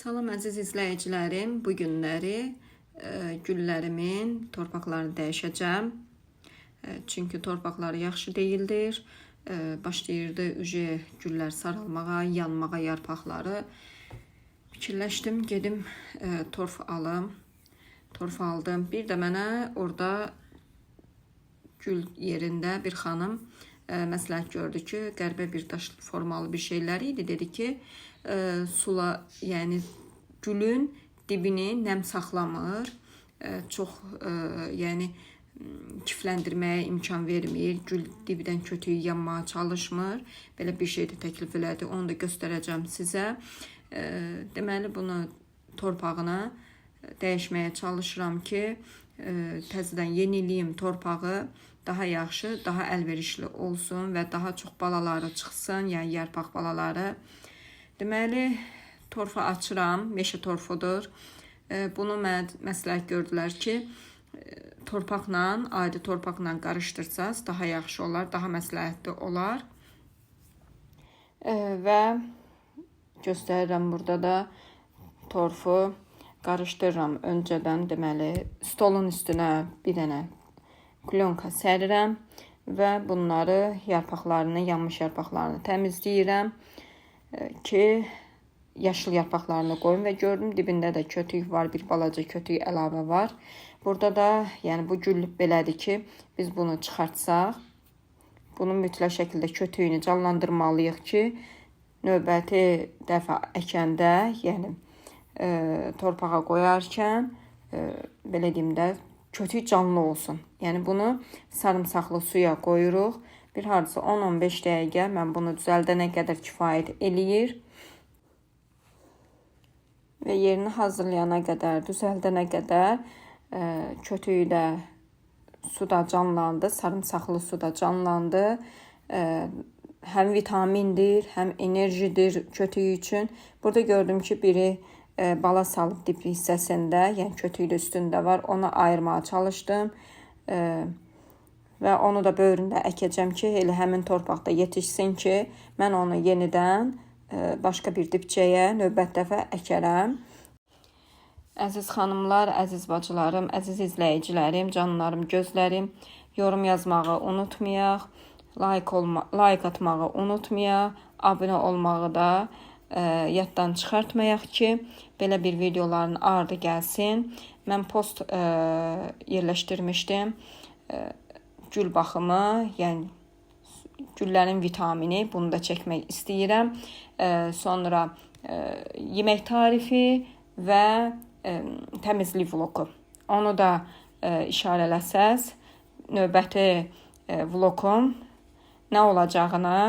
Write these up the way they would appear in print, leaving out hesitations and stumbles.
Salam əziz izləyicilərim, bu günləri güllərimin torpaqlarını dəyişəcəm. Çünki torpaqları yaxşı deyildir. Başlayırdı üje güllər saralmağa, yanmağa yarpaqları. Fikirləşdim, gedim torf alım. Torf aldım. Bir də mənə orada gül yerində bir xanım məsləhət gördü ki, qəribə bir daş formalı bir şeylər idi. Dedi ki, sula, yəni gülün dibini nəm saxlamır. Çox yəni kifləndirməyə imkan vermir. Gül dibdən kötüyü yanmağa çalışmır. Belə bir şey də təklif elədi. Onu da göstərəcəm sizə. Deməli bunu torpağına dəyişməyə çalışıram ki, təzədən yeniliyim torpağı daha yaxşı, daha əlverişli olsun və daha çox balaları çıxsın, yəni yarpaq balaları. Deməli, torfu açıram, meşə torfudur. Bunu mənə məsləhət gördülər ki, torpaqla, adi torpaqla qarışdırsaz daha yaxşı olar, daha məsləhətli olar. Və göstərirəm burada da torfu qarışdırıram öncədən. Deməli, stolun üstünə bir dənə klonka sərirəm və bunları yarpaqlarını, yanmış yarpaqlarını təmizləyirəm ki, yaşıl yarpaqlarını qoyum və gördüm dibində də kötük var, bir balaca kötük əlavə var. Burada da, yəni bu gül belədir ki, biz bunu çıxartsaq, bunun mütləq şəkildə kötüyünü canlandırmalıyıq ki, növbəti dəfə əkəndə, yəni torpağa qoyarkən, belə deyim də, kötük canlı olsun. Yəni bunu sarımsaqlı suya qoyuruq. Bir hardasa 10-15 dəqiqə mən bunu düzəldənə qədər kifayət eləyir. Və yerini hazırlayana qədər, düzəldənə qədər kötüyü də suda canlandı, sarımsaqlı suda canlandı. Həm vitamindir, həm enerjidir kötüyü üçün. Burada gördüm ki, biri bala salıb dip hissəsində, yəni kötüyü də üstündə var. Onu ayırmağa çalışdım. Və onu da böyründə əkəcəm ki, elə həmin torpaqda yetişsin ki, mən onu yenidən başqa bir dipçəyə növbət dəfə əkərəm. Əziz xanımlar, əziz bacılarım, əziz izləyicilərim, canlarım, gözlərim, yorum yazmağı unutmayaq, like atmağı unutmayaq, abunə olmağı da yaddan çıxartmayaq ki, belə bir videoların ardı gəlsin. Mən post yerləşdirmişdim. Gül baxımı, yəni güllərin vitamini, bunu da çəkmək istəyirəm. Sonra yemək tarifi və təmizlik vloqu. Onu da işarələsəz, növbəti vloqum nə olacağını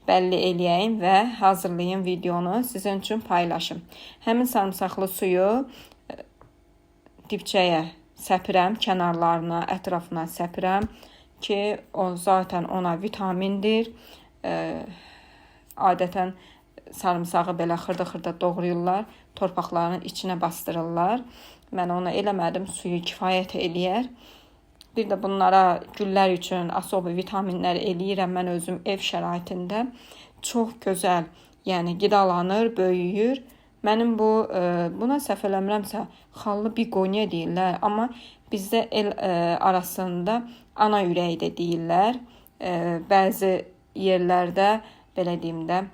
bəlli eləyəyim və hazırlayım videonu sizin üçün paylaşım. Həmin sarımsaqlı suyu dipçəyə səpirəm, kənarlarına, ətrafına səpirəm ki, o zaten ona vitamindir. Adətən sarımsağı belə xırda-xırda doğrayırlar, torpaqların içinə bastırırlar. Mən onu eləmədim, suyu kifayət eləyər. Bir də bunlara güllər üçün asobi vitaminlər eləyirəm mən özüm ev şəraitində. Çox gözəl, yəni qidalanır, böyüyür. Mənim bu, buna səhv eləmirəmsə, xallı biqoniya deyirlər, amma bizdə el arasında ana ürəyi də deyirlər. Bəzi yerlərdə, belə deyim də,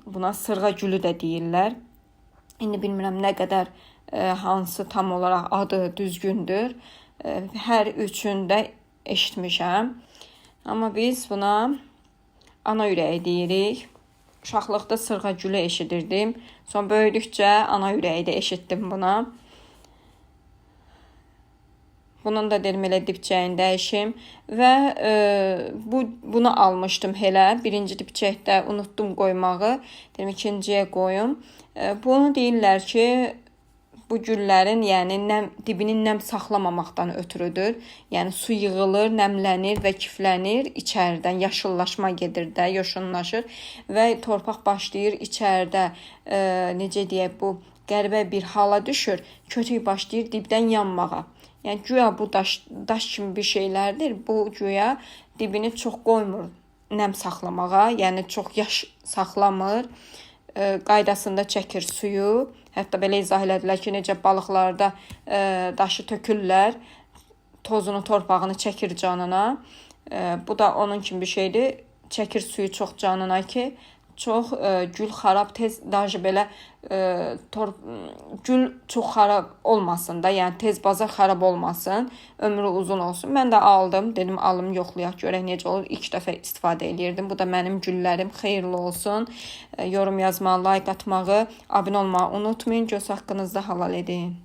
buna sırğa gülü də deyirlər. İndi bilmirəm nə qədər hansı tam olaraq adı düzgündür. Hər üçündə eşitmişəm. Amma biz buna ana ürəyi deyirik. Uşaqlıqda sırğa gülü eşidirdim. Son böyüdükcə ana ürəyi də eşitdim buna. Bunun da dedim elə dipçəyini dəyişim və bunu almışdım elə. Birinci dipçəkdə unutdum qoymağı. Dedim ikinciyə qoyum. Bunu deyirlər ki, bu güllərin, yəni nəm, dibinin nəm saxlamamaqdan ötürüdür. Yəni su yığılır, nəmlənir və kiflənir, içəridən yaşıllaşma gedir də, yoşunlaşır və torpaq başlayır içəridə, necə deyək, bu qəribə bir hala düşür. Kötük başlayır dibdən yanmağa. Yəni güya bu daş kimi bir şeylərdir. Bu güya dibini çox qoymur nəm saxlamağa, yəni çox yaş saxlamır. Qaydasında çəkir suyu. Hətta belə izah elədilər ki, necə balıqlarda daşı tökürlər, tozunu, torpağını çəkir canına. Bu da onun kimi bir şeydir. Çəkir suyu çox canına ki, çox gül xarab tez daji belə gül çox xarab olmasın da, yəni tez baza xarab olmasın, ömrü uzun olsun. Mən də aldım, dedim alım, yoxlayaq görək necə olur. İlk dəfə istifadə eləyirdim. Bu da mənim güllərim. Xeyirli olsun. Yorum yazmağı, like atmağı, abunə olmağı unutmayın. Göz haqqınızda halal edin.